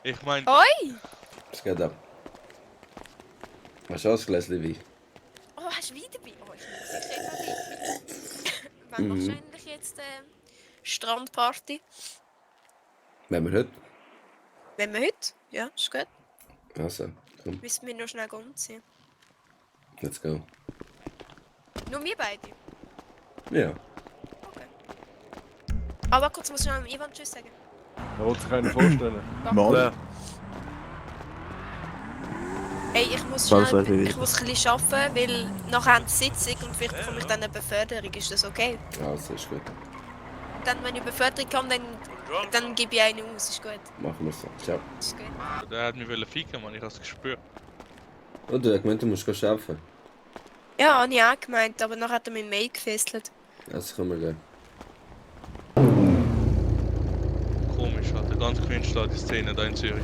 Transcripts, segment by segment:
Ich mein... Hoi! Was geht ab? Hast du auch ein Gläschen Wein? Oh, hast du wieder bei? Oh, ich muss sicher eben Wein. Wann machst du eigentlich jetzt Strandparty? Wenn wir heute? Wenn wir heute? Ja, ist gut. Also, komm, Müssen wir noch schnell umziehen. let's go. Nur wir beide? Ja. Okay. Aber kurz, muss ich noch Ivan Tschüss sagen. Da wollte sich einer vorstellen. Mal. Hey, ich muss Was schnell, weiß ich ich muss ein bisschen arbeiten, weil nachher haben sie Sitzung und vielleicht bekomme ich dann eine Beförderung. Ist das okay? Also, ist gut. Dann, wenn ich Beförderung komme, dann gebe ich eine aus. Ist gut. Machen wir so. Ciao. Ist gut. Der hat mich ficken, Mann. Ich hab's gespürt. Und du hast gemeint, du musst arbeiten. Ja, habe ich auch gemeint, aber nachher hat er mich Mail gefesselt. Also, können wir gehen. Komisch, hat eine ganz cringe die Szene da in Zürich.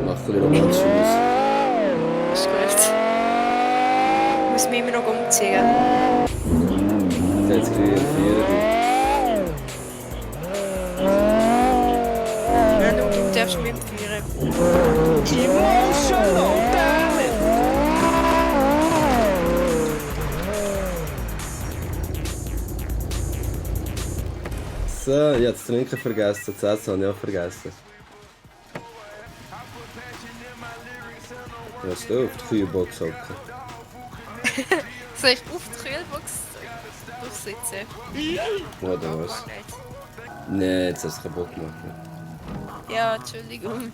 Mach ein bisschen romantisch aus. Ist gut. Ich muss mich immer noch umziehen. Jetzt kriege ich 4. Ja, du darfst mitführen. So, ich habe das Trinken vergessen, das Essen habe ich auch vergessen. Was du auf die Kühlbox hocken? Soll ich auf die Kühlbox durchsitzen? Oder was? Nicht. Nee, jetzt hast du es kaputt gemacht. Ja, Entschuldigung.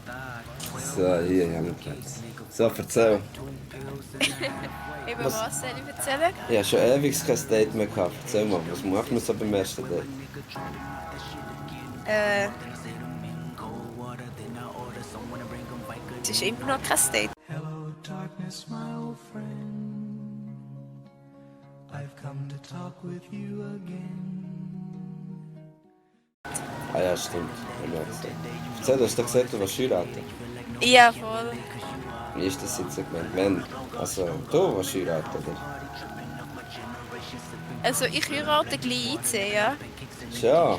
So, hier haben wir Platz. So, erzähl. Über was soll ich erzählen? Ich habe schon ewig kein Date mehr gehabt. Erzähl mal, was macht man so beim ersten Date? Es ist immer noch kein Date. Hello, darkness, my old friend. I've come to talk with you again. Ah ja, stimmt. Hab ich auch gesagt. Erzähl, du hast doch gesagt, du willst heiraten. Ja, voll. Wie ist das jetzt gemeint? Wenn? Also, du willst heiraten, oder? Also ich heirate gleich einziehen, ja. Ja.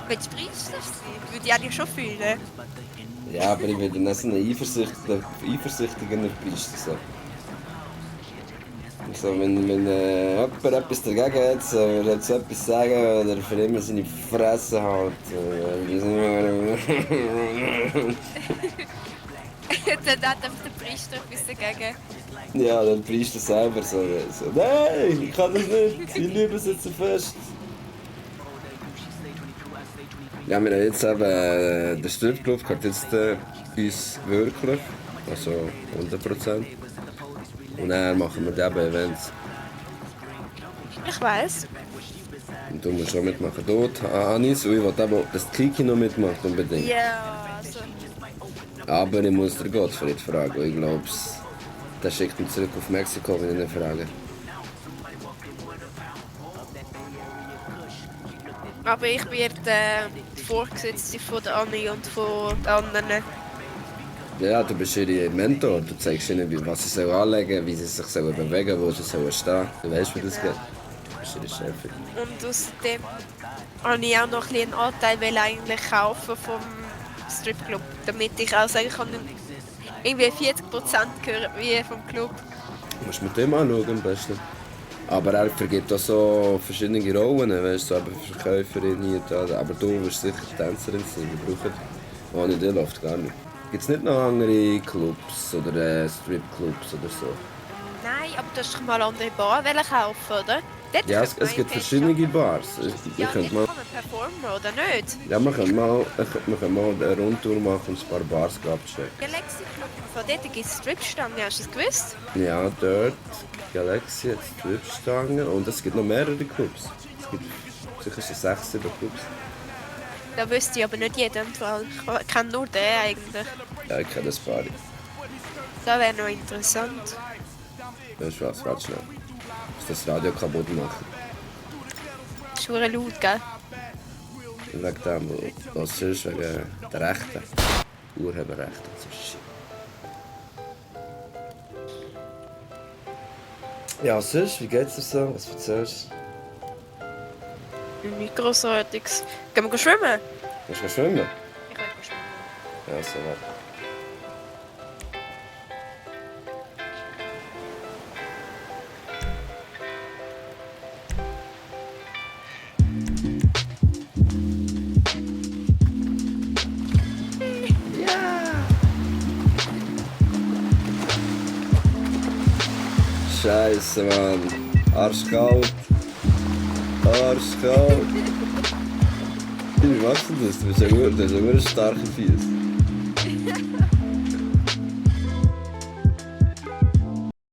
Willst du Priester sein? Würde ich eigentlich schon fühlen. Ja, aber ich will dann so einen eifersüchtigen Priester sein. So, wenn jemand etwas dagegen hat, so, er jetzt etwas sagen oder für immer seine Fresse halt. Dann hat einfach der Priester etwas dagegen. Ja, dann Priester selber so, nein, ich kann das nicht, ich liebe es jetzt so fest. Ja, wir haben jetzt eben, der Stripclub gehört jetzt uns wirklich, also 100%. Und dann machen wir eben Events. Ich weiss. Und du musst auch mitmachen. Dort, Anis, und ich will eben, dass die Kiki noch mitmacht, unbedingt. Ja, also. Aber ich muss den Gottfried fragen, ich glaube, der schickt mich zurück auf Mexiko, wenn ich ihn frage. Aber ich bin die Vorgesetzte von der Anni und von den anderen. Ja, du bist ihr Mentor, du zeigst ihnen, was sie anlegen sollen, wie sie sich bewegen sollen, wo sie stehen sollen. Du weißt, wie das geht. Du bist ihre Chefin. Und außerdem habe ich auch noch ein bisschen einen Anteil will eigentlich kaufen vom Stripclub, damit ich auch sagen kann, irgendwie 40% gehören wie vom Club. Du musst mit dem anschauen am besten. Aber er vergibt auch so verschiedene Rollen, weißt du, so Verkäuferin hier, da. Aber du wirst sicher Tänzerin sein, wir brauchen, ohne dich läuft gar nicht. Gibt es nicht noch andere Clubs oder Stripclubs oder so? Nein, aber du hast doch mal andere Bar kaufen, oder? Dort Ja, könnte man es gibt eigentlich verschiedene Bars. Ja, Wir ich können kann mal, man performen, oder nicht? ja, wir können mal eine Rundtour machen und ein paar Bars abchecken. Galaxy Club, von dort gibt es Stripstangen, hast du das gewusst? Ja, dort, Galaxy hat Stripstangen und es gibt noch mehrere Clubs. Es gibt sicher so 6, 7 Clubs. Da wüsste ich aber nicht jeden Fall. Ich kenne nur den eigentlich. Ja, ich kenne ein paar. Das wäre noch interessant. Weißt du was, warte schnell. Ich muss das Radio kaputt machen. Das ist verdammt laut, gell? Wegen dem, was sonst wegen der Rechten. Urheberrechte und so Shit. Ja, sonst, wie geht's dir so? Was erzählst Nicht grossartiges. Gehen wir schwimmen? du? Willst du schwimmen? Ich will schwimmen. Ja, so weit. Scheiße, Mann. Arschkalt. Arschkalt. Wie machst du das? Du hast ja nur starke Füße.